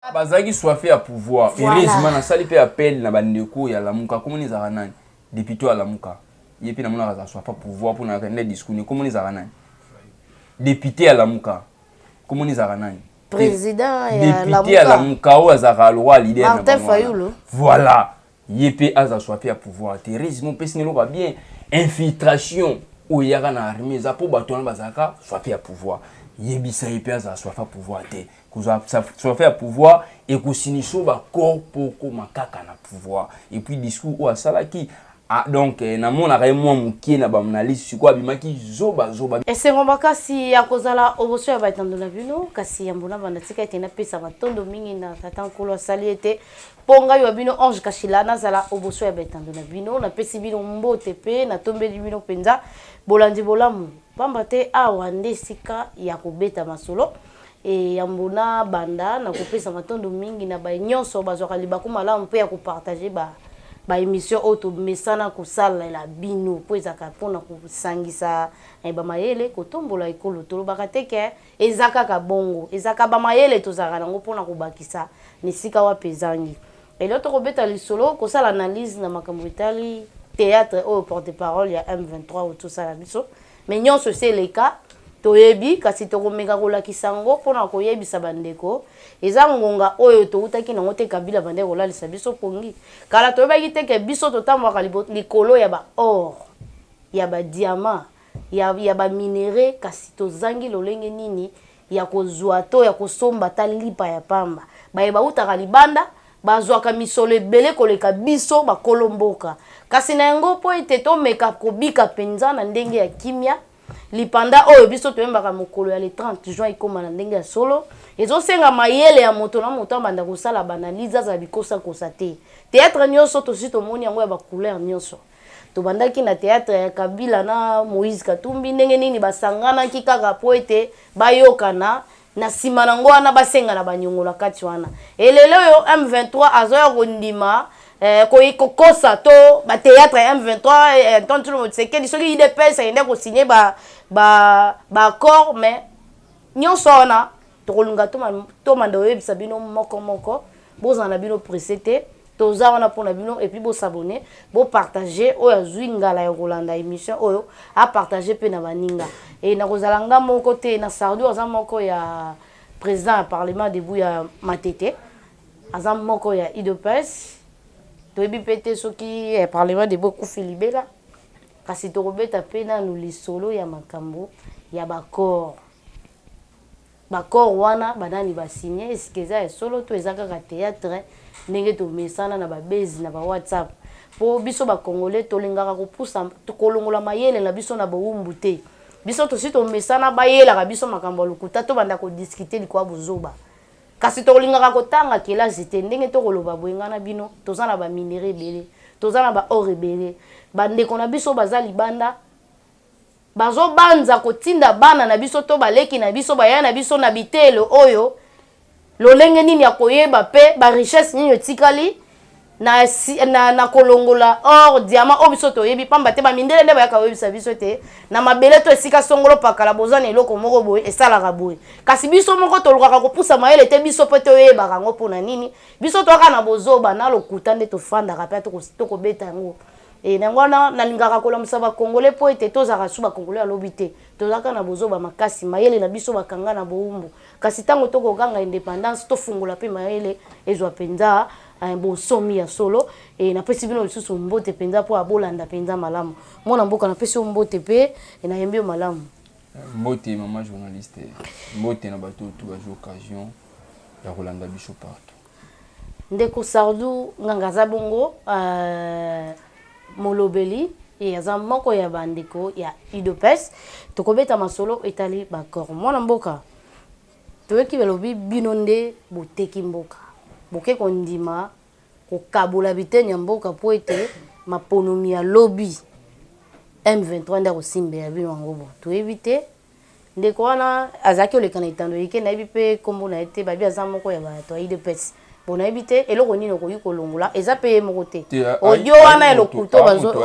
Bazalaki soife ya pouvoir. Heureusement nasali mpe appel na bandeko ya Lamuka. Komoni ezalaka nani? Député ya Lamuka. Ye mpe namonaka azala soife ya pouvoir mpo na nde discours ne. Komoni ezalaka nani? Député ya Lamuka. Komoni ezalaka nani? Président ya Député ya Lamuka oyo azalaka lokola leader na Martin Fayulu. Voilà. Ye mpe aza soife ya pouvoir te. Heureusement opesi nga eloko ya bien. Infiltration oyo eyaka na armée eza mpo bato wana bazalaka soife ya pouvoir. Yebisa ye mpe azala soife ya pouvoir te. Kozwa soife ya pouvoir ekosiniso ba corps mpo okóma kaka na pouvoir. Et puis discours oyo asalaki, ah, donc namonaka ye mwa mokie na baanalyse, sikoyo abimaki zoba zoba. Esengo makasi ya kozala oboso ya batando na bino. Kasi yambo na banda, tika ete napesa matondo mingi na tata nkolo asali ete mpo ngai wa bino Ange Kashila nazala oboso ya betando na bino. Napesi bino mbote mpe natombeli bino mpenza bolandi bolamu, pamba te awa nde esika ya kobeta masolo. E yambo na banda, nakopesa matondo mingi na baye nyonso bazwaka libaku malamu mpe ya kopartager baémission oyo tomesana kosalela bino, mpo ezalaka mpona kosangisa bamayele, kotombola ekolo. Tolobaka te ke eza kaka bongo, ezalaka bamayele tozalaka nango mpona kobakisa na esika wapi ezangi. Elio tokobeta lisolo, kosala analyse na makambo etali théâtre oyo porte parole ya M23 oyo tosala biso. Mais nyonso esi eleka, toyebi, kasi tokomeka kolakisa yango mpona koyebisa bandeko. Eza ngonga oyo toutaki nango te. Kabila bande kolalisa biso pongi kala, toyebaki te ke biso totambwaka likolo ya baor, ya badiamant, ya baminerais, kasi tozangi lolenge nini ya kozwa to ya kosomba ata lipa ya pamba. Baye bautaka libanda bazwaka misolo ebele koleka biso bakolo mboka. Kasi na yango, mpo ete tomeka kobika mpenza na ndenge ya kimia, lipanda oyo biso toyembaka mokolo ya le 30 juin ekóma na ndenge ya solo, ezosenga mayele ya moto na moto abanda kosala baanalyse, azala bikosakosa te. Théâtre nyonso tosi tomoni yango ya bacouleur nyonso. Tobandaki na théâtre ya Kabila na Moïse Katumbi, ndenge nini basanganaki kaka mpo ete bayokana, na nsima nango wana basenga na baniongo na kati wana. Elelo oyo M23 azoya kondima kokosa to bathéâtre ya M23, Antoine Tshilombo Tshisekedi, soki UDPS akende kosigner baaccord ba mais nyonso wana tokolinga tomanda oyebisa bino moko moko. Bozala na bino pressé te, toza wana mpona bino. Et puis bos'abonner, bopartager. Oyo azwi ngala ya kolanda émission oyo, apartager mpe na baninga. E nakozala nga moko te na Sardu, aza moko ya président ya Parlement debout ya Matete, aza moko ya UDPS. Toyebi mpe te soki Parlement debout ekufi libela, kasi tokobeta mpe nanu lisolo ya makambo ya baaccord. Baaccord wana, banani basigner? Esika eza ya solo to eza kaka théâtre ndenge tomesana na babezi na bawhatsapp? Mpo biso bacongolais tolingaka kopusa kolongola mayele na biso na bowumbu te. Biso tosi tomesana bayelaka biso makambo ya lokuta, tobanda kodiscuter likwa bozoba, kasi tolingaka kotanga kelasi te. Ndenge tokoloba boye, ngai na bino toza na baminerais ebele, toza na baor ebele. Bandeko na biso baza libanda, bazobanza kotinda bana na biso to baleki na biso, baya na biso na bitelo oyo. Lolenge nini ya koyeba mpe barichesse nini etikali na kolongola or, diamant oyo biso toyebi? Pamba te bamindele nde bayaka koyebisa biso ete na mabele to esika songolo pakala boza na eloko moko boye esalaka boye, kasi biso moko tolukaka kopusa mayele te, biso mpe toyebaka yango. Mpona nini biso toyaka na bozoba na lokuta nde tofandaka mpe tokobeta yango? E nango wana nalingaka kolamusa bacongolais mpo ete tozalaka su bacongolais alobi te. Tozalaka na bozoba makasi, mayele na biso bakanga na bowumbu. Kasi ntango tokoganga indépendance, tofungola mpe mayele ezwa mpenza bonsomi ya solo. E napesi bino lisusu mbote mpenza mpo abolanda mpenza malamu. Mwana mboka, napesi yo mbote mpe nayembi yo malamu. Mbote mama journaliste, mbote na bato oyo tu bazwi occasion ya kolanda biso partout. Ndeko Sardu Nganga aza bongo molobeli e aza moko ya bandeko ya UDPS. Tokobeta masolo etali baaccord. Mwana mboka, toyoki balobi bino nde boteki mboka, boke kondima kokabola biteni ya mboka mpo ete maponomi ya lobi M23 nde akosimbela bino yango. Bo toyebi te, ndeko wana azalaki oleka na etando eke, nayebi mpe nkombo na ye te, babi aza moko ya bato ya UDPS. Bon, nayebi te eloko nini okoki kolongola, eza mpe ye moko te. Audio wana ya lokuto bazolo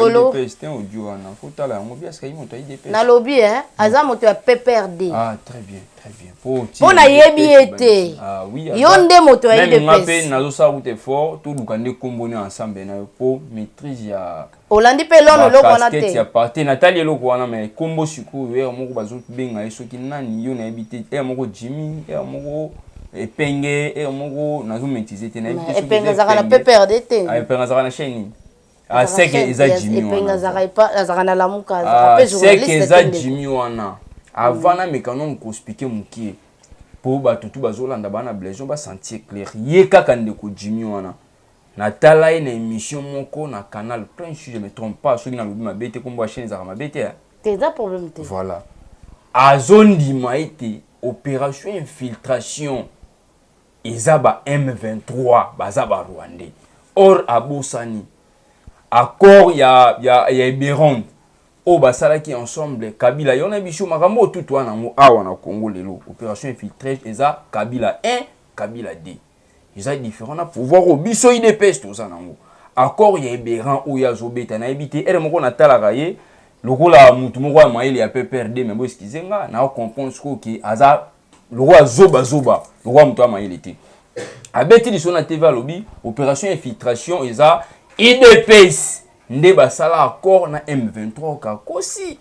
audio wana fotala yango biaska ye moto ya UDPS. Nalobi e aza moto ya PPRD. Ah, très bien, très bien. Mpo nayebi ye te. Ah, oui, yo nde moto ya nga mpe UDPS. Nazosala kuta effort, toluka nde kombo ne ensemble na yo mpo maîtrise ya Olandi mpe lono eloko wana te te. Ya parti natali eloko wana, mais kombo sikoyo, ere moko bazobenga ye soki nani, yo nayebi te. Ere moko Jimmy, ere moko Epenge, ere moko nazomaîtrise te, nayebi te. Epenge azalaka na PPRD te. Epenge azalaka na chaîne nini? Ah, seke eza Jimmy Epenge wana. Azalaka na Lamuka, azalaka mpe seke journaliste. Eza Te, ndeko. Jimmy wana. Avant nameka nano koexpliquer mokie mpo bato tu bazolanda bana blaison basentir clair, ye kaka ndeko Jimmy wana, natala ye na émission moko na Canal Prince, si je me trompe pas. Soki nalobi mabe te, kombo ya chaîne ezalaka mabe te. Te, eza problème te. Voilà, azondima ete opération infiltration eza ba M23, baza Barwandais. Or abosani accord ya Eberande oyo basalaki ensemble Kabila. Yo na biso makambo oyo tutu wana yango awa na Congo lelo, opération infiltration eza Kabila 1, Kabila 2, eza différent na pouvoir oyo biso UDPS toza nango. Accord ya Eberande oyo azobeta, nayebi te, ere moko natalaka ye lokola mutu moko ya mayele ya PPRD, mais bo excuse nga, na comprendre sikoyo ke aza lokola zobazoba, lokola moto ya mayele te. Abeti liso na TV, alobi opération infiltration eza UDPS nde basala accord na M23. Kakosi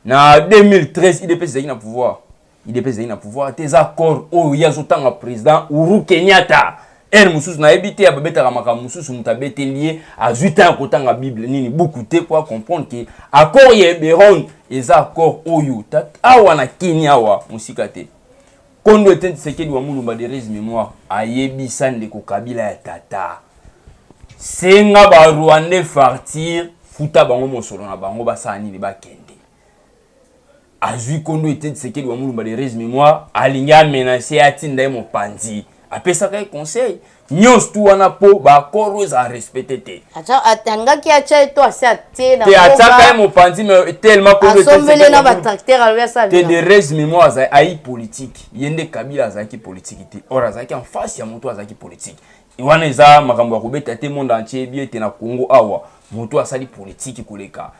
na 2013 UDPS ezalaki na pouvoir? UDPS ezalaki na pouvoir te. Eza accord oyo ye azotanga président Uhuru Kenyatta. Ere mosusu nayebi te, babetaka makambo mosusu, moto abeteli ye, azwi ntango ya kotanga Bible nini buku te po acomprendre ke accord ya Eberande eza accord oyo awa na Kenya, awa mosika te. Kondo Etienne Tshisekedi wa Mulumba de heureuse mémoire ayebisa ndeko Kabila ya tata: senga Barwandais partir, futa bango mosolo na bango, basala nini, bakende. Azwi kondo Etienne Tshisekedi wa Mulumba de heureuse mémoire, alingi amenace, atinda ye mopanzi, apesaka ye conseil nyonso tu wana mpo baaccord oyo ezala respecté te. Alingaki atya ye to asi atie na Te, atiaka ye mopanzi, mais tellement kondo asombeli na batracteur, alobi asala. Te, de heureuse mémoire azali ayi politique, ye nde Kabila azalaki politique te. Or azalaki en face ya moto azalaki politique wana. Eza makambo ya kobeta te, monde entier yebi ete na Congo awa moto asali politique koleka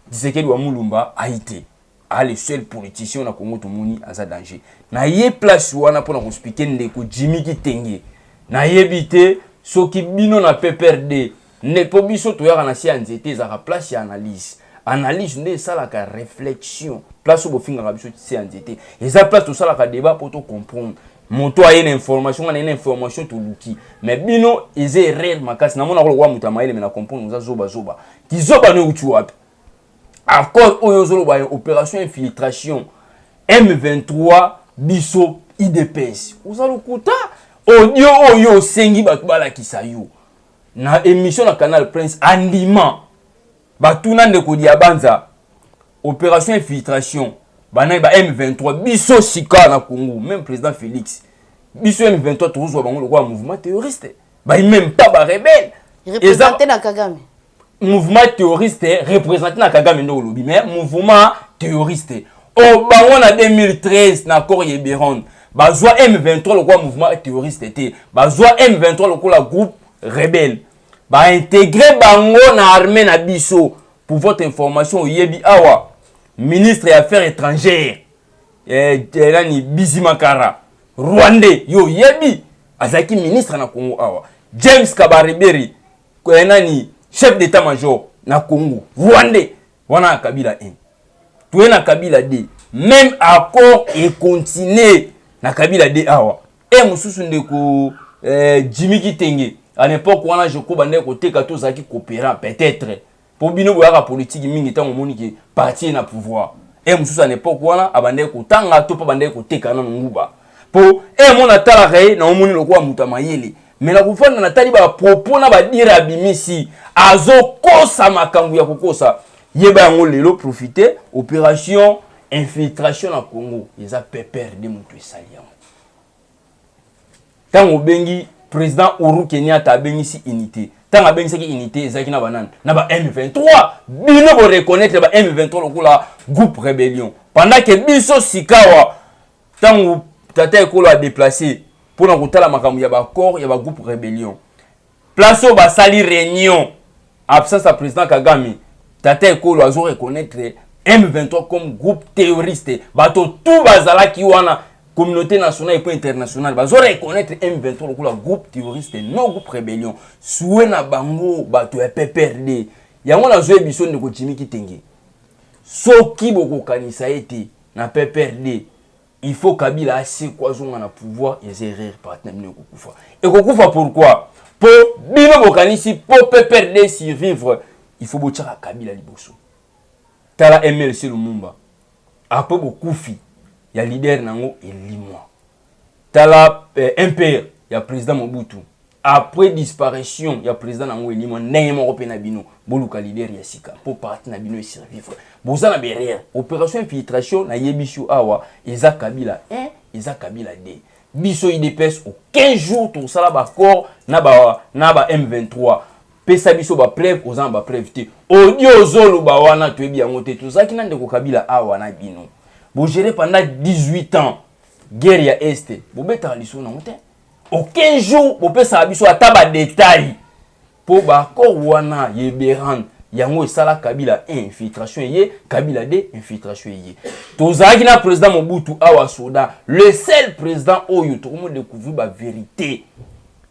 Tshisekedi wa Mulumba ayi te. A le seul politicien na Congo tomoni aza danger na ye place wana. Mpona koexpliquer ndeko Jimmy Kitenge, nayebi te soki bino na PPRD nde, mpo biso toyaka na se ya nzete, ezalaka place ya analyse. Analyse nde esalaka réflexion. Place oyo bofingaka biso se ya nzete eza place tosalaka débat mpo tocomprendre. Moto aye na information, nga na ye na information toluki, mais bino eza erreur makasi. Namonaka lokola moto ya mayele, mais na comprendre oza zobazoba. Kizoba no euti wapi? Accord oyo ozoloba ya opération infiltration M23, biso UDPS, oza lokuta. Audio oyo osengi bato balakisa yo na émission na Canal Prince, andima batuna ndeko Diabanza opération infiltration banani ba M23. Biso sika na Congo, même président Félix, biso M23 tozozwa bango lokola mouvement terroriste, bayi même pas barebelle. Représenté na Kagame. Mouvement terroriste représenté na Kagame nde olobi, mais mouvement terroriste oyo bango na 2013 na accord ya Eberande bazwa M23 lokola mouvement terroriste te, bazwa M23 lokola groupe rebelle, baintégrer bango na armée na biso. Pour votre information, oyebi awa ministre ya Affaires étrangères, nani, Bizimakara, rwandais, yo oyebi azalaki ministre na Congo awa. James Kabarebe, nani, chef d'état major na Congo, rwandais wana ya Kabila 1. Toye na Kabila 2, même accord econtinue na Kabila 2 awa. E mosusu ndeko Jimmy Kitenge, à l'époque wana je crois bandeki koteka to ozalaki coopérant peut-être, mpo bino boyaka politike mingi ntango omoni ke parti na pouvoir. E mosusu à l'époque wana abandeki kotanga to mpo abandeki koteka nano nguba, mpo e mona atalaka ye na omoni lokola moto ya mayele, mais na kofanda natali bapropos na badire abimisi, azokosa makambo ya kokosa. Yeba yango lelo, profite, opération infiltration na Congo eza PPRD moto esali yango. Ntango obengi président Uhuru Kenyatta, abengisi unité. Ntango abengisaki unité, ezalaki na banani? Na ba M23. Bino boreconnaître ba M23 lokola groupe rébellion, pendant ke biso sikawa, ntango tata ekolo adéplace. mpona kotala makambo ya baaccord ya bagroupe rébellion. Place oyo basali réunion, absence ya président Kagame, tata ekolo azo reconnaître M23 comme groupe terroriste. Bato tout bazalaki wana, communauté nationale et puis internationale, bazo reconnaître M23 lokola groupe terroriste, non groupe rébellion. Souhait na bango, bato ya PPRD, yango nazoyebi biso, ndeko Jimi Kitenge, soki bokokanisa ete na PPRD il faut Kabila asekwa, azonga na pouvoir, eza erreur. Parti na bino ekokufa, ekokufa. Pourquoi? Mpo bino bokanisi mpo PPRD survivre, il faut botiaka Kabila liboso. Tala MLC Lumumba, après bokufi ya leader nango, elimwa. Tala MPR ya président Mobutu, après disparition ya président nango, elimwa. Ndenge moko mpe na bino, boluka leader ya sika mpo parti na bino esurvivre. Boza na berrière opération infiltration. Nayebi yo awa, eza Kabila 1, eza Kabila 2. Biso UDPS, aucun jour tosala baaccord na ba M23. Pesa biso bapreuve. Oza na bapreuve te. Audio ozoloba wana, toyebi yango te. Tozalaki na ndeko Kabila awa na bino, bogéré pendant 18 ans. Guerre ya Est, bobetaka liso nango te. Aucun jour bopesaka biso ata badetail mpo baaccord wana yeberan. Yango esala Kabila 1 infiltration eye, Kabila 2 infiltration eye. Tozalaki na président Mobutu awa soda, le seul président oyo tokomo découvrir bavérité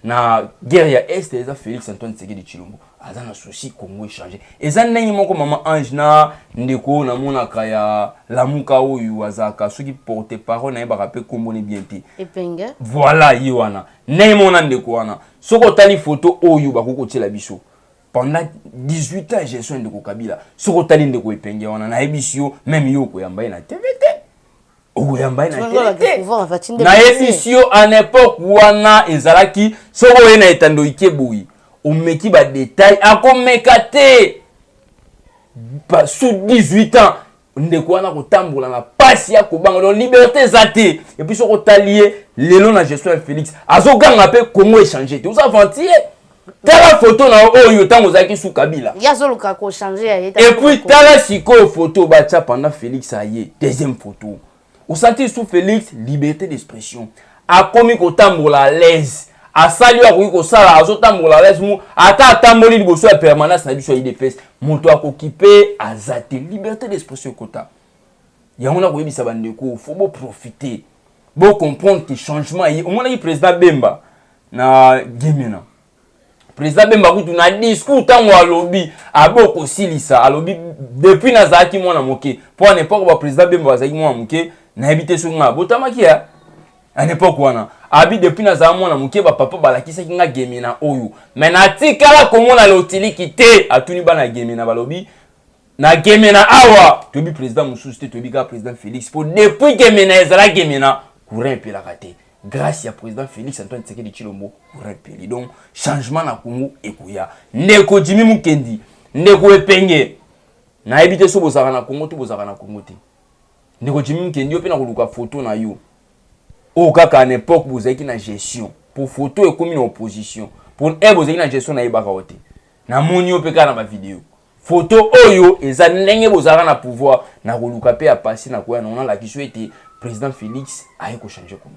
na guerre ya Est eza Félix Antoine Tshisekedi Tshilombo. Aza na souci Congo échange. Eza ndenge moko, mama Ange, na ndeko oyo namonaka ya Lamuka oyo azalaka soki porte parole, nayebaka mpe komboni bien te. Epenge. Voilà, ye wana. Ndenge moko na ndeko wana, soki otali foto oyo bakoki kotiela biso pendant 18 ans gestion ya ndeko Kabila, soki otali ndeko Epenge wana, nayebisi yo, même yo okoyamba ye na TV te, okoyamba ye na tele te. Nayebisi yo, en époque wana ezalaki, soki oye na etando ike boye, omeki badetail, akomeka te. Sous 18 ans, ndeko wana kotambola na pasi ya kobanga, donc liberté eza te. Et puis soki otali ye lelo na gestion ya Félix, azoganga mpe Congo échange te. Oza aventurier. Tala foto na oyo ntango ozalaki sous Kabila. Ye azoluka kochange ya ye. Et puis tala sikoyo photo batia pendant Félix aye, deuxième photo. Osanti sous Félix liberté d'expression, akomi kotambola à l'aise, asali oyo akoki kosala, azotambola à l'aise. Mu ata atamboli liboso ya permanence na biso ya UDPS, moto akoki mpe aza te. Liberté d'expression ekota. Yango nakoyebisa bandeko, faut boprofite, bocomprendre que changement ye. Omonaki président Bemba na Gemena, président Bemba kutu na discours ntango alobi abe okosilisa, alobi depuis nazalaki mwana moke, mpo na époque baprésident Bemba bazalaki mwana moke, nayebi te soki nga abotamaki ya à l'époque wana. Abi depuis nazala mwana moke, bapapa balakisaki nga Gemena oyo, me natikala komona lotiliki te. Atuni bana Gemena, balobi na Gemena awa toyebi président mosusu te, toyebi kaka président Félix, mpo depuis Gemena ezala Gemena, courant epelaka te. Grâce ya président Félix Antoine Tshisekedi Tshilombo, courant epeli. Donc changement na Congo ekoya. Ndeko Jimi Mukendi, ndeko Epenge, nayebi te so bozalaka na Congo to bozalaka na Congo te. Ndeko Jimi Mukendi, yo mpe na koluka photo na yo oyo kaka na époque bozalaki na gestion, po photo ekomi na opposition. Po e bozalaki na gestion, nayebaka yo te. Namoni yo mpe kaka na bavideo. Photo oyo eza ndenge bozalaka na pouvoir. Na koluka mpe ya pasi na koya nango, nalakisi yo ete président Félix aye kochange Congo.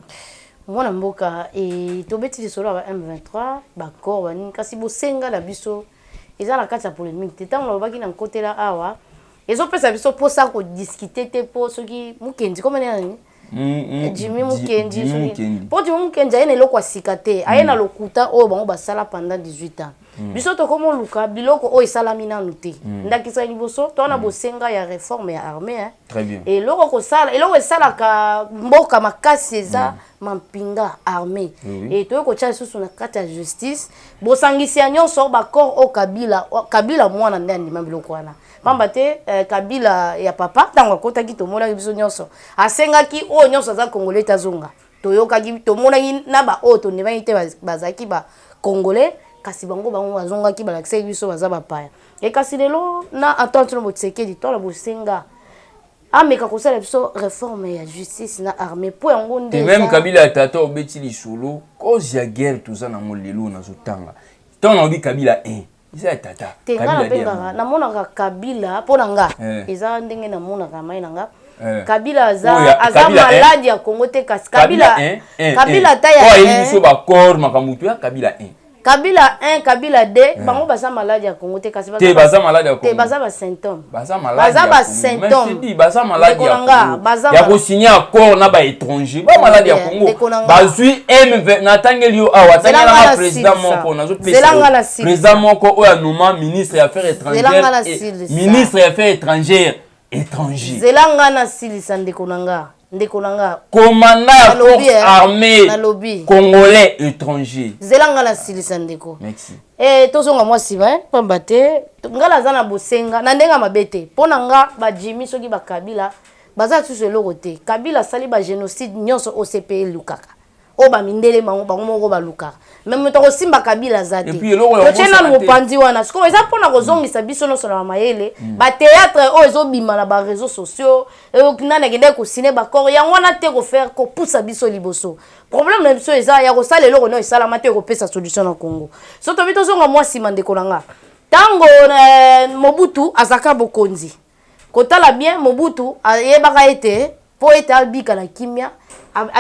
Mwana mboka e, tobeti lisolo ya ba M23, baaccord banini, kasi bosenga na biso eza na kati ya polémique te. Ntango nalobaki na nkotela awa, ezopesa biso mposa kodiscuter te, mpo soki Mukendi komani nani, Jimi Mukendi, mpo Jimi Mukendi aye na eloko ya sika te, aye na lokuta oyo bango basala pendant 18 ans. Biso tokomoluka biloko oyo esalami nanu te. Ndakisa liboso, towana bosenga ya réforme ya armée. Eloko kosala, eloko esalaka mboka makasi eza mampinga, armée. E toyei kotia lisusu na kati ya justice, bosangisi ya nyonso, baaccord oyo Kabila, Kabila mwana nde andima biloko wana, pamba te Kabila ya papa, ntango akotaki, tomonaki biso nyonso, asengaki oyo nyonso aza congolais te azonga. Toyokaki, tomonaki na baoyo tondimaki te bazalaki bacongolais, kasi bango bazongaki, balakisaki biso baza bapaya. E kasi lelo na Antoine Tshilombo Tshisekedi, tola bosenga ameka kosala biso réforme ya justice na armée, mpo yango nde même Kabila ya tata, obeti lisolo cause ya guerre toza nango lelo. Nazotanga ntango nalobi Kabila 1 eza ya tata. Te, nga nabengaka, namonaka Kabila mpo na nga eza ndenge namonaka mai na nga. Eh. Kabila aza Oyo aza Kabila, eh. malade ya Congo te, kasi Kabila 1 1 Kabila ata ya oyo ayebi 1 biso baaccord, makambo to ya Kabila 1. Kabila 1, Kabila 2, bango baza malade ya Congo te, kasi Te, baza malade ya te. Congo. Baza basymptôme. Baza malade Baza ya Congo. basymptôme. Mais je dis, baza malade Ndeko ya na nga, Congo baza ya kosigner accord na baétranger, ba malade ya Congo. Ndeko na nga. Bazwi M natangeli yo awa, Zela nga atangelanga na président silisa. moko. Zela nga Nazopesa na yo silisa. président moko oyo anoma ministre ya affaires Zela nga na étrangères silisa. ministre ya affaires étrangères étranger. Zela nga nasilisa, ndeko na nga, ndeko na nga. Commandant ya Nalobi, force eh. armée Nalobi. congolais étranger. Zela nga nasilisa, ndeko. Merci. Tozonga mwa nsima, pamba te nga naza na bosenga na ndenge ya mabe te. Mpo na nga, bajimi soki bakabila baza lisusu eloko te. Kabila asali bagénocide nyonso OCP elukaka, oyo bamindele bango bango moko balukaka, mais moto akosimba Kabila aza te. Et puis, eloko ya Totie nanu kobosana te. mopanzi wana. Sikoyo eza mpona kozongisa biso nyonso na bamayele. Bathéâtre oyo ezobima na baréseaux sociaux, nani akendaki kosigner baaccord yango wana te, kofaire kopusa biso liboso. Problème na biso eza ya kosala eloko nio esalama te, ekopesa solution na Congo. So tobi tozonga mwa nsima, ndeko na nga. Ntango Mobutu azalaka bokonzi, kotala bien, Mobutu ayebaka ete mpo ete abika na kimia,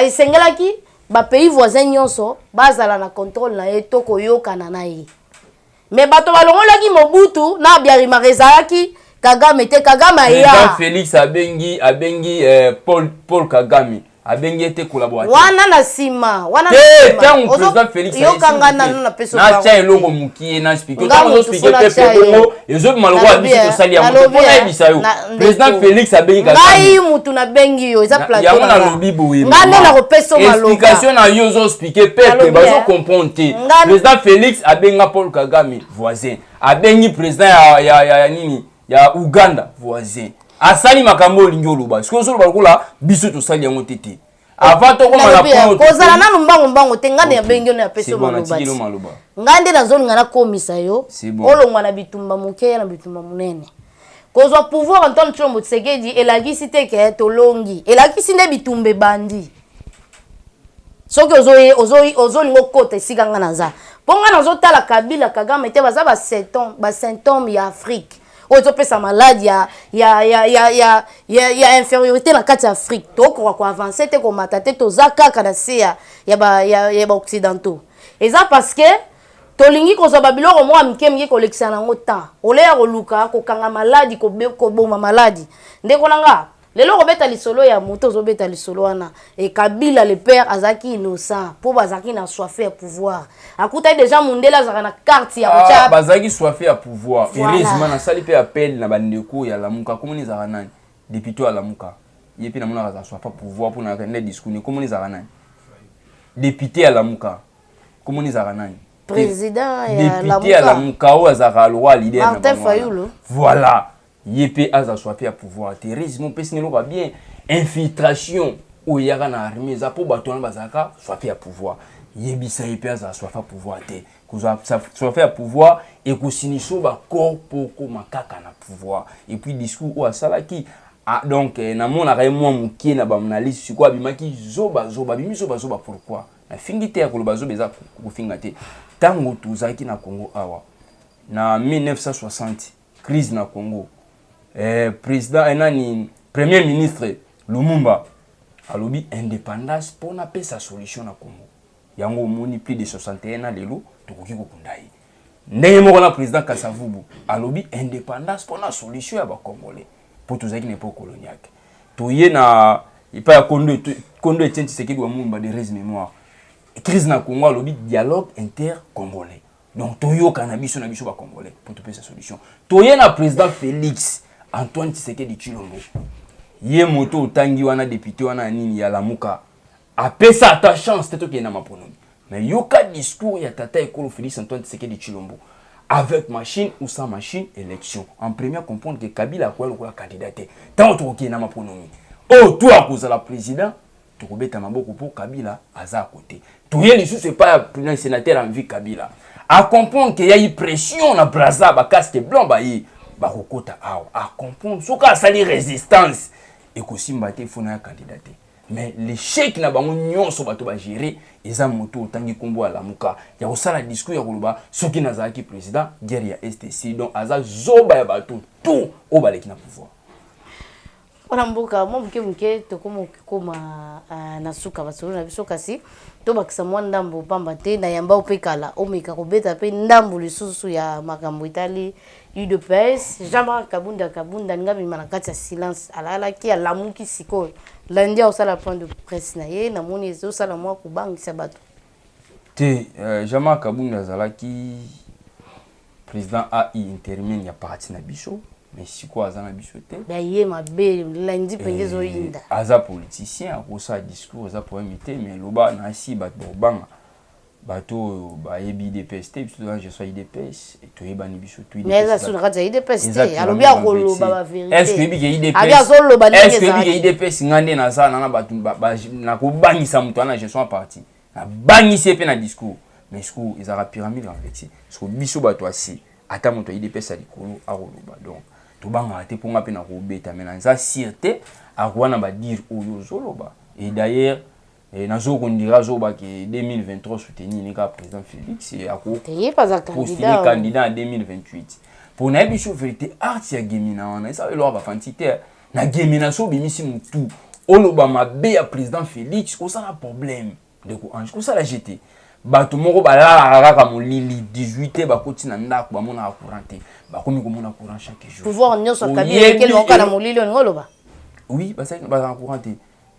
esengelaki bapays voisin nyonso bazala na contrôle na ye to koyokana na ye. Mais bato balongolaki Mobutu na Habyarimana, ezalaki Kagame te. Kagame Président aya. Félix abengi Paul Kagame, abengi ete collaborateur. Wana na nsima, wana na Te. nsima. Ntango président Félix Yokanga nanu, napesi natya eloko mokie na expliquer. Nga Ntango motu ozoexpliquer fo pepe natya ye. bongo ezobima lokola Nalobi, biso tosali yango te. nalobi, Mpo nayebisa yo, président ndeko. Félix abengi Ngai Kagame. mutu nabengi yo, eza plateau Yango na nga. nalobi boye, Nga nde mama. nakopesa yo maloba. Explication na yo ozoexpliquer pepe, Nalobi, bazocomprendre te. Président Félix abenga Paul Kagame voisin, abengi président ya nini ya Uganda voisin. Asali makambo oyo olingi oloba. Soki ozoloba lokola biso tosali yango te te, avant tokoma na Nalobi, point oyo kozala nanu mbango mbango te. Ngai nde nabengi yo, napesi C'est yo bon, maloba. natikeli yo Ti maloba. Ngai nde nazolinga nakomisa yo C'est bon. olongwa na bitumba moke ya na bitumba monene. Kozwa pouvoir Antoine Tshilombo Tshisekedi elakisi te ke tolongi, elakisi nde bitumba ebandi. Soki ozolinga okota esika nga naza, mpo nga nazotala Kabila, Kagame te, baza basymptôme ya Afrique oyo ezopesa maladi ya infériorité na kati ya Afrique. Tokoka koavancer te, komata te, toza kaka na se ya baoccidentaux. Eza parce que tolingi kozwa babiloko moko ya mike mike, kolekisa nango temps ole ya koluka kokanga maladi, koboma maladi. Ndeko na nga, lelo kobeta lisolo ya moto ozobeta lisolo wana e Kabila le père azalaki innocent, mpo bazalaki na soif ya pouvoir. Akutaki déjà mundele azalaka na carte ya Ah, kotya. Bazalaki soif ya pouvoir. Voilà. Heureusement, nasali mpe appel na bandeko ya Lamuka. Komoni ezalaka nani, député ya Lamuka? Ye mpe namonaka azala soif ya pouvoir mpona nde discours ne. Komoni ezalaka nani, député ya Lamuka? Komoni ezalaka nani? Président ya Député ya Lamuka. Lamuka oyo azalaka lokwa leader na Martin bango wana. Fayulu. Voilà, ye mpe aza soif ya pouvoir te. Heureusement, opesi eloko ya bien. Infiltration oyo eyaka na armée eza mpo bato wana bazalaka soif ya pouvoir. Yebisa ye mpe azala soif ya pouvoir te. Kozwa soif ya pouvoir ekosinisa baaccord mpo okóma kaka na pouvoir. Et puis discours oyo asalaki, ah, donc namonaka ye mwa mokie na baanalyse. Sikoyo abimaki zobazoba, abimi zobazoba. Pourquoi nafingi te? Ya koloba zoba eza kofinga te. Ntango tozalaki na Congo awa na 1960, crise na Congo, président nani, premier ministre Lumumba alobi indépendance mpona apesa solution na Congo. Yango omoni plus de 61 ans lelo tokoki kokunda ye. Ndenge moko na président Kasavubu alobi indépendance mpona solution ya bacongolais, mpo tozalaki na époque coloniale. Toye na epai ya Kondo Etienne Tshisekedi wa Mulumba de heureuse mémoire, crise na Congo, alobi dialogue intercongolais, donc toyokana biso na biso bacongolais mpo topesa solution. Toye na président Félix Antoine Tshisekedi Tshilombo, ye moto otangi wana, député wana ya nini ya Lamuka, apesa ata chance te tokende na maponomi. Mais yoka discours ya tata ekolo Félix Antoine Tshisekedi Tshilombo: avec machine ou sans machine, élection. En première, comprendre que Kabila akoya lokola candidat te. Ntango tokokende na maponomi oyo to akozala président, tokobeta maboko mpo Kabila aza à côté. Toye lisusu epai ya président sénateur envi Kabila, acomprendre ke yai pression na Braza, bacasque blanc baye bakokota awa. Acomprendre soki asali résistance ekosimba te, fona ya candidat te. Mais l'échec na bango nyonso, bato bagere, eza moto otangi nkombo ya Lamuka ya kosala discours ya koloba soki nazalaki président, guerre ya STC. Donc aza zoba ya bato tout oyo baleki na pouvoir. Mpona mboka mwa moke moke, tokoma kokoma na suka basolo na biso, kasi tobakisa mwa ndambo, pamba te na yamba mpe kala omeka kobeta mpe ndambo lisusu ya makambo etali UDPS. Jean-Marc Kabunda Kabunda alinga bima na kati ya silence, alalaki, alamuki sikoyo lundi, akosala point de presse na ye. Namoni ezosala mwa kobangisa bato. Te, Jean-Marc Kabunda azalaki président ai intérimaire ya parti na biso, mais sikoyo aza na biso te. Baye mabe, lundi mpenza ezoyinda. Aza politicien, akosala discours, eza problème te, mais loba nasi bato bakobanga. Bato oyo bayebi UDPS te, biso toza gestion ya UDPS, toyebani biso. Mais eza su na kati ya UDPS te, alobi akoloba bavérité. Est ce que oyebi ke Abi azoloba ndenge ezalaki? UDPS, nga nde naza na bato nakobangisa moto wana na gestion ya parti, nabangisi ye mpe na discours. Mais sikoyo ezalaka pyramide renversée. Siko biso bato asi, ata moto ya UDPS ya likolo akoloba, donc tobangaka te. Mpo nga mpe nakobeta, mais naza sûr te akowa na badire oyo ozoloba. Et d'ailleurs nazo kondira azoba ke 2023 soutenir ne kaka président Félix, akopostuler candidat en 2028. Mpo nayebi so vérité, art ya Gemina wana eza eloko bafanti te. Na Gemina, so obimisi motu oloba mabe ya président Félix, osala problème. Ndeko Ange, kosala je te, bato moko balalaka kaka molili, 18 te bakoti na ndako, bamonaka courant te, bakomi komona courant chaque jour. Pouvoir nyonso akabi oka na molili, olingi oloba? Oui, bazalaka courant te.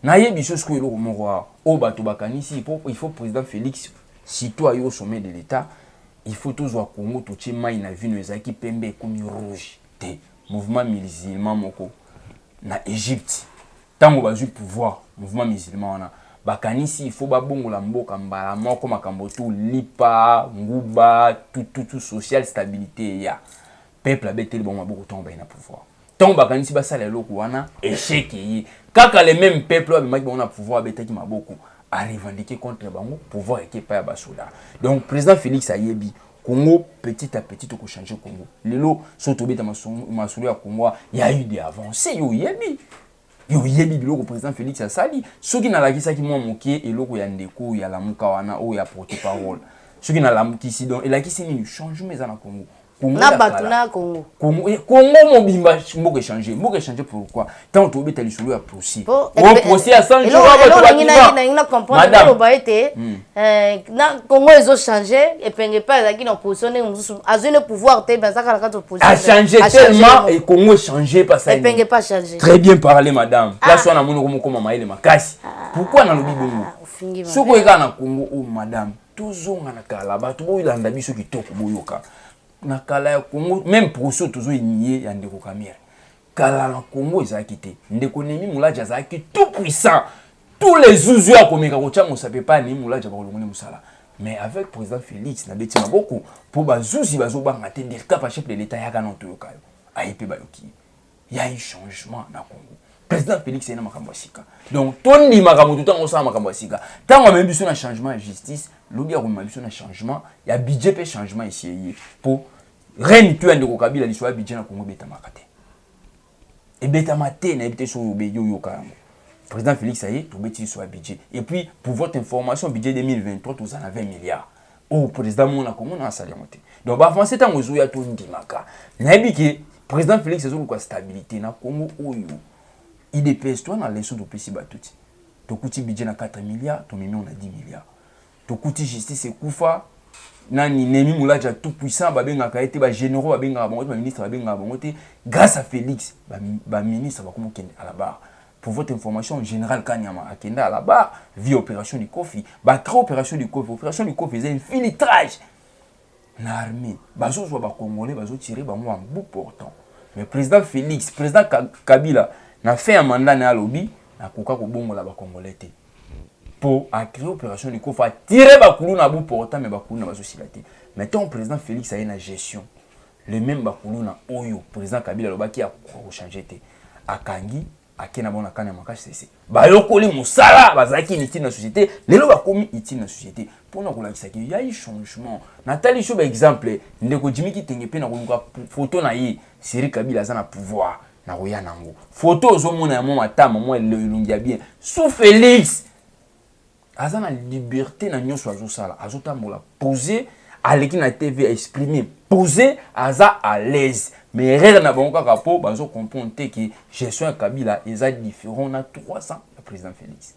Nayebi so sikoyo eloko moko awa oyo bato bakanisi, il faut président Félix surtout aye au sommet de l'État, il faut tozwa Congo, totie mai na vino ezalaki pembe ekomi rouge te. Mouvement musulman moko na Égypte, ntango bazwi pouvoir, mouvement musulman wana bakanisi il faut babongola mboka mbala moko, makambo tu lipa nguba tututu, social stabilité ya peuple. Abeteli bango maboko ntango baye na pouvoir. Ntango bakanisi basala eloko wana, échec eye kaka. Le même peuple oyo abimaki bango na pouvoir, abetaki maboko, arevendiquer contre bango, pouvoir eke epai ya basoda. Donc président Félix ayebi Congo, petit à petit tokochanger Congo. Lelo so tobeta masolo ya Congo, ya eu des avancées. Yo oyebi, yo oyebi biloko président Félix asali. Soki nalakisaki mwa moke eloko ya ndeko ya Lamuka wana oyo ya porte parole, soki nalamukisi, donc elakisi nini? Changement eza na Congo. Na bato na Congo. Congo, Congo mobimba, mboka échange, mboka échange. Pourquoi? Ntango tobeta lisolo ya procès, o procès ya 100 jours. Nalingi na comprendre, oloba ete na Congo ezochange. Epenge mpe azalaki na opposition, ndenge mosusu azwi ne pouvoir te, mais azaka na kati opposition. Achangé tellement et Congo échangé pas ça. Epenge pas changé. Très bien parlé, madame. Place wana monoko mokoma mayele makasi. Pourquoi nalobi bongo? Soki oyeka na Congo oyo, madame, tozonga na kala, bato boyolanda biso kitoko, boyoka na kala ya Congo, même procès tozoyiniye ya ndeko Kamerhe, kala na Congo ezalaki te. Ndeko Néhémie Mwilanya azalaki tout puissant, tous les zuzu akomeka kotya mosapi epai ya Néhémie Mwilanya, bakolongoli mosala. Mais avec président Félix, nabeti maboko mpo bazuzi bazobanga te. Dircab, chef de l'État, yaka na toyoka yo, aye mpe bayoki ye. Ya eu changement na Congo. Président Félix aye na makambo ya sika, donc tondimaka motu ntango osala makambo ya sika. Ntango amemi biso na changement ya justice, lobi akomema biso na changement ya budget, mpe changement esi eye, mpo règne to ya ndeko Kabila, liso ya budget na Congo ebetamaka te, ebetama te. Nayebi te soki obeyi oyoka yango. Président Félix aye, tobeti liso ya budget. Et puis, pour votre information, budget 2023 toza na 20 milliards oyo président moko na Congo na asali yango te. Donc baavancé ntango ezoya, tondimaka. Nayebi ke président Félix azoluka stabilité na Congo oyo. UDPS to na leçon topesi bato ti tokuti budget na 4 milliards, tomemi na 10 milliards. Tokuti justice ekufa, nani, Néhémie Mwilanya tout puissant, babengaka ye te, bagénéraux babengaka bango te, baministre babengaka bango te. Grâce à Félix, baministre bakomi okende à la barre. Pour votre information, général Kanyama akenda à la barre via opération du Kofi. Bacrée opération du Kofi. Opération du Kofi eza infiltrage na armée, bazozwa bacongolais, bazotire bango en bout portant. Mais président Félix, président Kabila na fin ya mandat na ye alobi nakoka kobongola bacongolais te, mpo acréer opération du Kofi, atire bakulu na bout portant, mais bakulu na bazosila te. Mais ntango président Félix aye na gestion, le même bakulu na oyo président Kabila alobaki akochange te, akangi, ake na bango na kani ya makasi sese, bayokoli mosala. Bazalaki inutile na société, lelo bakomi utile na société, mpona kolakisaki yai changement. Natali so baexemple, ndeko Jimi Kitenge mpe na koluka photo na ye, Seri Kabila aza na pouvoir, nakoya nango photo ozomona ya mwa matama, mwa elongi ya bien. Sous Félix aza na liberté na nyonso azosala, azotambola posé, Aleki na TV, exprimer, poser, aza à l'aise. Mais erreur na bango kaka po bazo comprendre te que gestion ya Kabila eza différent na 3 ans ya président Félix.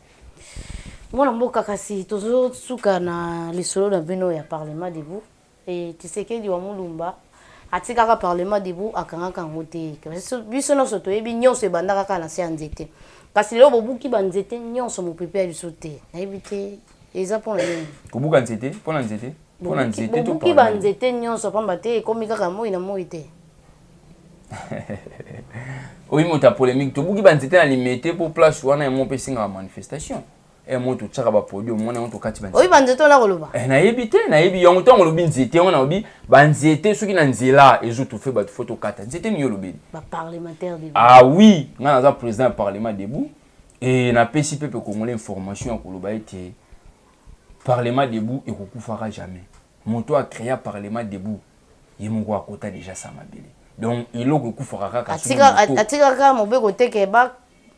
Mwana mboka, kasi tozosuka na lisolo na bino ya Parlement debout. E Tshisekedi wa Mulumba atikaka Parlement debout, akangaka yango te. Biso nyonso toyebi, nyonso ebandaka kaka na se ya nzete. Kasi lelo bobuki banzete nyonso, mopepe ya biso te. Nayebi te eza mpona nini. Kobuka nzete mpona nzete, mpona nzete to bobuki banzete nyonso pamba te, ekomi kaka moi na moi te. Oyi moto ya polémique. Tobuki banzete na Limete mpo place wana yango mpe esengaka manifestation mo totiaka baproduit, omona yango, tokati. Oyi banzete wana koloba. Nayebi te, nayebi yango. Ntango olobi nzete yango, nalobi banzete soki na nzela ezotufe bato, faut tokata nzete. Nini olobeli? Baparlementaire debout. Ah oui, ngai naza président ya Parlement debout e napesi peuple congolais information ya koloba ete Parlement debout ekokufaka jamais. Moto acréa Parlement debout, ye moko akota déjà sa mabele. Donc eloko ekufaka kaka. Atikaka mobeko teke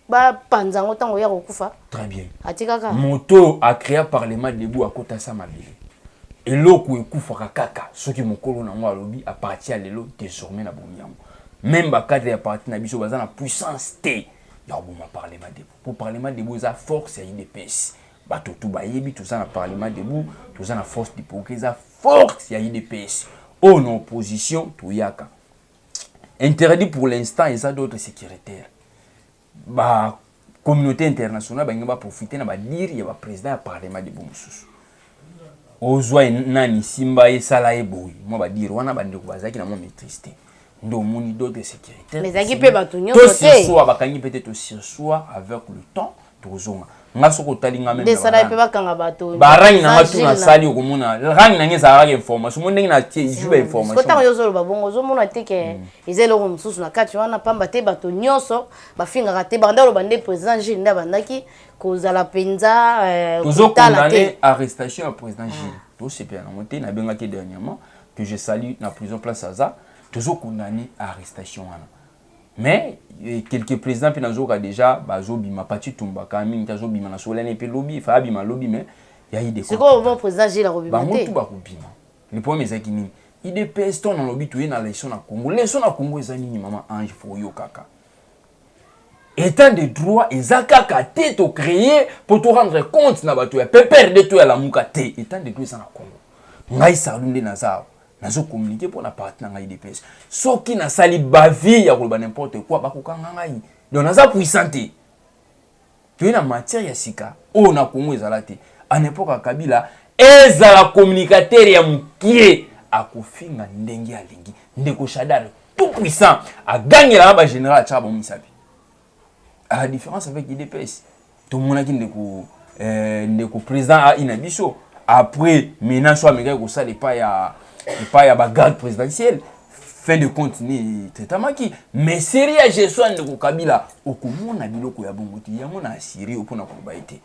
bapanza yango ntango ya kokufa. Très bien. Atikaka. Moto acréa Parlement debout akota sa mabele. Eloko ekufaka kaka soki mokolo nango alobi: à partir ya lelo, désormais na bomi yango. Même bacadre ya parti na biso baza na puissance te ya koboma Parlement debout, po Parlement debout eza force ya UDPS. Bato tu bayebi, toza na Parlement debout, toza na force du progrès, eza force ya UDPS oyo na opposition. Toyaka interdit pour l'instant, eza d'ordre sécuritaire. Bacommunauté internationale balingi baprofite na badires ya baprésident ya Parlement debout mosusu. Ozwa nani, simba, esala ye boye, mwa badires wana, bandeko bazalaki na mwa maîtrise te. Nde omoni d'ordre sécuritaire. Mais ezalaki mpe bato nyonso te. Tosurseoir, bakangi mpe te, tosurseoir. Avec le temps tozonga. Nga soki otali nga, nde esala mpe bakanga bato. Barangi na nga tu nasali, okomona rangi na nga ezalaka kaka information mo ndenge natie zwi bainformation. Ntango yo ozoloba bongo, ozomona te ke eza eloko mosusu na kati wana, pamba te bato nyonso bafingaka te. Banda oloba nde président Gilles nde abandaki kozala mpenza. Tozocondamner arrestation ya président Gilles, tosepela nango te. Nabengaki dernièrement, que je salue, na prison place aza. Tozocondamner arrestation wana, mais quelques présidents mpe nazoyoka déjà bazobima. Pati tumbaka mingi te, azobima na solani mpe lobi fa abima lobi, mais yayi de Sikoyo bon, président Gilles akobima? Bango tu bakobima. Le problème ezalaki nini? UDPS to nalobi, toye na leçon na Congo. Leçon na Congo eza nini, mama Ange? Faut oyo kaka état de droit eza kaka te tocréer mpo to rendre compte na bato ya PPRD to ya Lamuka te. État de droit eza na Congo. Ngai Sardu nde naza awa, nazocommuniquer mpo na parti na ngai UDPS. Soki nasali bavie ya koloba n'importe quoi, bakokanga ngai. Donc naza puissant te. Toye na matière ya sika oyo na Congo ezala te. En époque ya Kabila, ezala communicateur ya mokie akofinga ndenge alingi. Ndeko Shadar, tout puissant, agangelaka bagénéral, atiaka bango misapi. À la différence avec UDPS, tomonaki ndeko président ai na biso, après menace oyo amekaki kosala epai ya bagarde présidentielle, fin de compte ne traitamaki. Mais série ya gestion ya ndeko Kabila, okomona biloko ya bongo te. Yango na assuré yo mpona koloba ete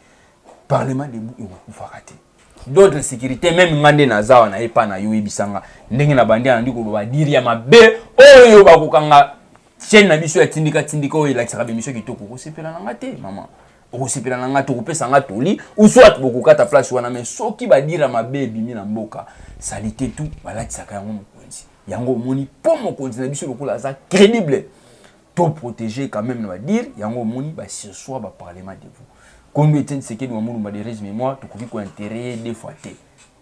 Parlement debout ekokufaka te. D'ordre sécurité, même nga nde naza wana epa na yo, oyebisanga ndenge na bandi anandi koloba dires ya mabe oyo, bakokanga chaîne na biso ya Tindika Tindika oyo elakisaka bémission kitoko. Okosepela na nga te, mama, okosepela na nga te. Okopesa nga toli ou soit bokokata place wana. Mais soki badires mabe ebimi na mboka, saleté tout balatisaka yango mokonzi. Yango omoni, mpo mokonzi na biso lokola aza crédible, to protéger quand même na badires yango. Omoni basurseoir, baparlement debout. Kondo Etienne Tshisekedi wa Mulumba de heureuse mémoire, tokoki koenterrer deux fois te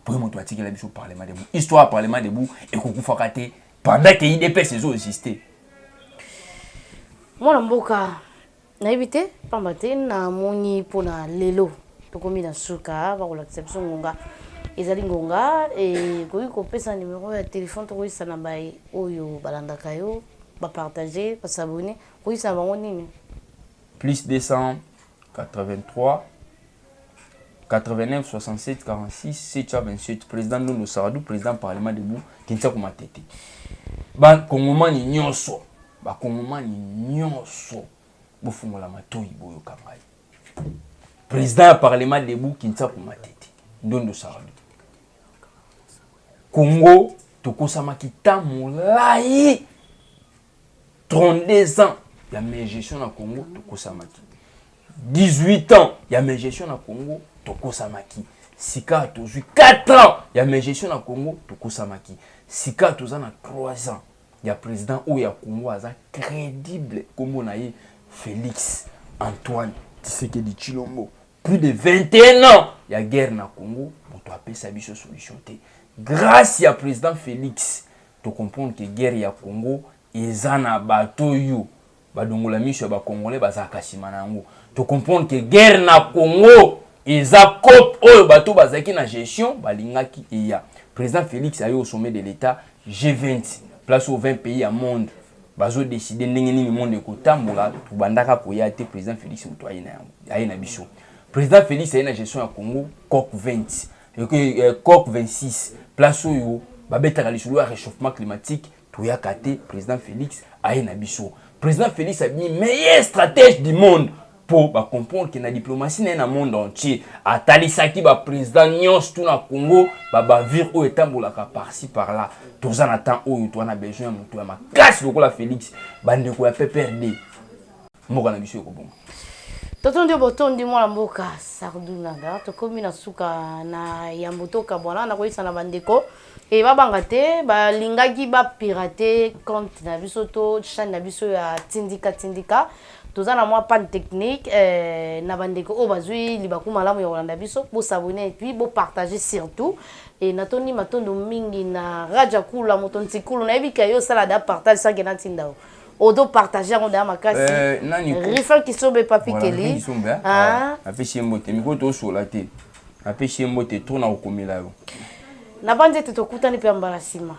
po ye moto atikela biso Parlement debout. Histoire ya Parlement debout ekokufaka te pendant ke UDPS ezoexiste. Mwana mboka, nayebi te, pamba te namoni mpona lelo tokomi na suka. Bakolakisa biso ngonga, ezali ngonga. Ekoki kopesa numero ya telefone, tokoyisa na baye oyo balandaka yo, bapartage, bas'abonner, koyisa na bango nini? Plus 283 89 67 46 727. Président Ndondo Saradou, président Parlement debout Kinsaku Matete. Bakongomani nyonso, bakongomani nyonso, bofungola matoi, boyoka ngai, président ya Parlement debout Kinsaku Matete, Ndondo Saradou. Congo tokosamaki ta molai, 32 ans ya mégestion na Congo tokosamaki, 18 ans ya mégestion na Congo tokosamaki. Sika tozwi 4 ans ya mégestion na Congo, tokosamaki. Sika toza na 3 ans ya président oyo ya Congo aza crédible, kombo na ye Félix Antoine Tshisekedi Tshilombo. Plus de 21 ans ya guerre na Congo, moto apesa biso solution te. Grâce ya président Félix, tocomprendre que guerre ya Congo eza na bato oyo badongola miso ya Bacongolais, bazalaka nsima na yango. Tocomprendre que guerre na Congo eza coop oyo bato bazalaki na gestion balingaki eya. Président Félix aye au sommet de l'État, G20, place au 20 pays ya monde bazodécider ndenge nini monde ekotambola. Tobandaka koya te. Président Félix moto aye na yango, aye na biso. Président Félix aye na gestion ya Congo, COP 20, COP 26, place oyo babetaka lisolo ya réchauffement climatique, toyaka te. Président Félix aye na biso. Président Félix abimi meilleur stratège du monde mpo bacomprendre que na diplomatie na ye na monde entier, atalisaki baprésident nyonso tu na Congo babavire oyo etambolaka par-ci par-là. Toza na temps oyo toza na besoin ya moto ya makasi lokola Félix. Bandeko ya PPRD, mboka na biso ekobonga. Totondi, botondi, mwana mboka Sardunanda. Tokomi na suka na yambo tokabwana, nakoyisa na bandeko e babanga te. Balingaki bapirater compte na biso to chaîne na biso ya Tindika Tindika. Toza na mwa panne technique. Na bandeko oyo bazwi libaku malamu ya kolanda biso, bos'abonner et puis bopartager surtout. E natondi matondo mingi na Raja Kula, moto ntikulu. Nayebi ka yo osala da partage sanke na ntinda o ozopartager yango daya makasi. Nani? Rifan Kisombe, Papi Keli. Napesi ye mbote. Mikolo tosola te, napesi ye mbote to na kokomela yo. Na bandi ete tokutani mpe ya mbala nsima.